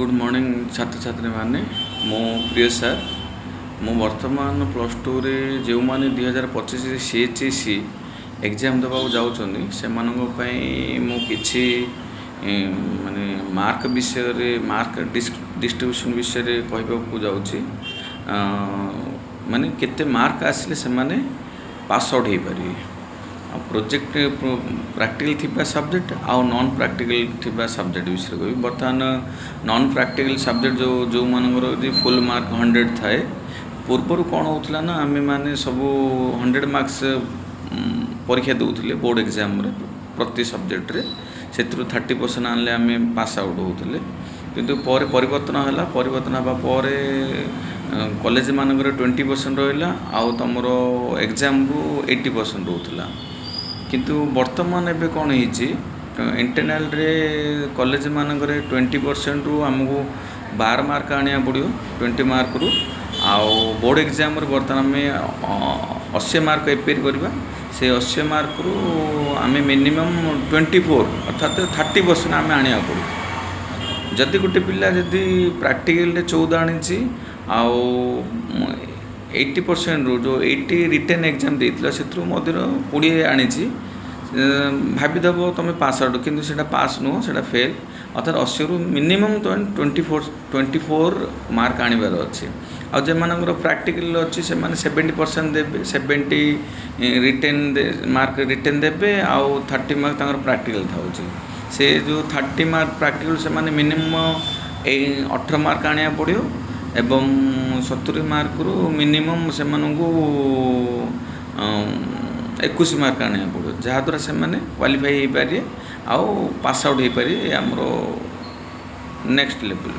Good morning ଛାତ୍ରଛାତ୍ରୀମାନେ। ମୁଁ ପ୍ରିୟ sir. ମୁଁ ବର୍ତ୍ତମାନ ପ୍ଲସ୍ ଟୁରେ ଯେଉଁମାନେ 2025ରେ ସିଏଚ୍ଏସ୍ଇ ଏକ୍ଜାମ୍ ଦେବାକୁ ଯାଉଛନ୍ତି, ସେମାନଙ୍କ ପାଇଁ ମୁଁ କିଛି ମାନେ ମାର୍କ ବିଷୟରେ, ମାର୍କ ଡିଷ୍ଟ୍ରିବ୍ୟୁସନ୍ ବିଷୟରେ କହିବାକୁ ଯାଉଛି। ମାନେ କେତେ ମାର୍କ ଆସିଲେ ସେମାନେ ପାସ୍ ଆଉଟ୍ ହେଇପାରିବେ ଆଉ ପ୍ରୋଜେକ୍ଟ ପ୍ରାକ୍ଟିକାଲ୍ ଥିବା ସବଜେକ୍ଟ ଆଉ ନନ୍ ପ୍ରାକ୍ଟିକାଲ୍ ଥିବା ସବଜେକ୍ଟ ବିଷୟରେ କହିବି। ବର୍ତ୍ତମାନ ନନ୍ ପ୍ରାକ୍ଟିକାଲ୍ ସବଜେକ୍ଟ ଯେଉଁମାନଙ୍କର ଯଦି ଫୁଲ୍ ମାର୍କ 100 ଥାଏ। ପୂର୍ବରୁ କ'ଣ ହେଉଥିଲା ନା, ଆମେମାନେ ସବୁ 100 ମାର୍କସ୍ ପରୀକ୍ଷା ଦେଉଥିଲେ ବୋର୍ଡ଼ ଏକ୍ଜାମ୍ରେ ପ୍ରତି ସବଜେକ୍ଟରେ। ସେଥିରୁ 30% ଆଣିଲେ ଆମେ ପାସ୍ ଆଉଟ୍ ହେଉଥିଲେ। କିନ୍ତୁ ପରେ ପରିବର୍ତ୍ତନ ହେଲା। ପରିବର୍ତ୍ତନ ହେବା ପରେ କଲେଜ ମାନଙ୍କରେ 20% ରହିଲା ଆଉ ତୁମର ଏକ୍ଜାମ୍ରୁ 80% ରହୁଥିଲା। କିନ୍ତୁ ବର୍ତ୍ତମାନ ଏବେ କ'ଣ ହେଇଛି, ଇଣ୍ଟରନାଲରେ କଲେଜ ମାନଙ୍କରେ 20%ରୁ ଆମକୁ 12 ମାର୍କ ଆଣିବାକୁ ପଡ଼ିବ 20 ମାର୍କରୁ। ଆଉ ବୋର୍ଡ଼ ଏକ୍ଜାମ୍ରେ ବର୍ତ୍ତମାନ ଆମେ 80 ମାର୍କ ଏପିୟର କରିବା। ସେ 80 ମାର୍କରୁ ଆମେ ମିନିମମ୍ 24, ଅର୍ଥାତ୍ 30% ଆମେ ଆଣିବାକୁ ପଡ଼ିବ। ଯଦି ଗୋଟେ ପିଲା ଯଦି ପ୍ରାକ୍ଟିକାଲରେ 14 ଆଣିଛି ଆଉ 80%ରୁ ଯେଉଁ 80 ରିଟେନ୍ ଏକ୍ଜାମ୍ ଦେଇଥିଲା, ସେଥିରୁ ମଧ୍ୟରୁ 20 ଆଣିଛି, ଭାବିଦେବ ତୁମେ ପାସ୍ ଆଉଟ୍। କିନ୍ତୁ ସେଇଟା ପାସ୍ ନୁହଁ, ସେଇଟା ଫେଲ୍। ଅର୍ଥାତ୍ 80ରୁ ମିନିମମ୍ ତୁମେ 24 ମାର୍କ ଆଣିବାର ଅଛି। ଆଉ ଯେଉଁମାନଙ୍କର ପ୍ରାକ୍ଟିକାଲ ଅଛି, ସେମାନେ 70% ଦେବେ। 70 ରିଟେନ୍ ମାର୍କ ରିଟେନ୍ ଦେବେ ଆଉ 30 ମାର୍କ ତାଙ୍କର ପ୍ରାକ୍ଟିକାଲ ଥାଉଛି। ସେ ଯେଉଁ 30 ମାର୍କ ପ୍ରାକ୍ଟିକାଲ, ସେମାନେ ମିନିମମ୍ ଏଇ 18 ମାର୍କ ଆଣିବାକୁ ପଡ଼ିବ ଏବଂ 70 ମାର୍କରୁ ମିନିମମ୍ ସେମାନଙ୍କୁ 21 ମାର୍କ ଆଣିବାକୁ ପଡ଼ିବ, ଯାହାଦ୍ୱାରା ସେମାନେ କ୍ୱାଲିଫାଇ ହେଇପାରିବେ ଆଉ ପାସ୍ ଆଉଟ୍ ହେଇପାରିବେ ଆମର ନେକ୍ସଟ ଲେବୁଲ୍।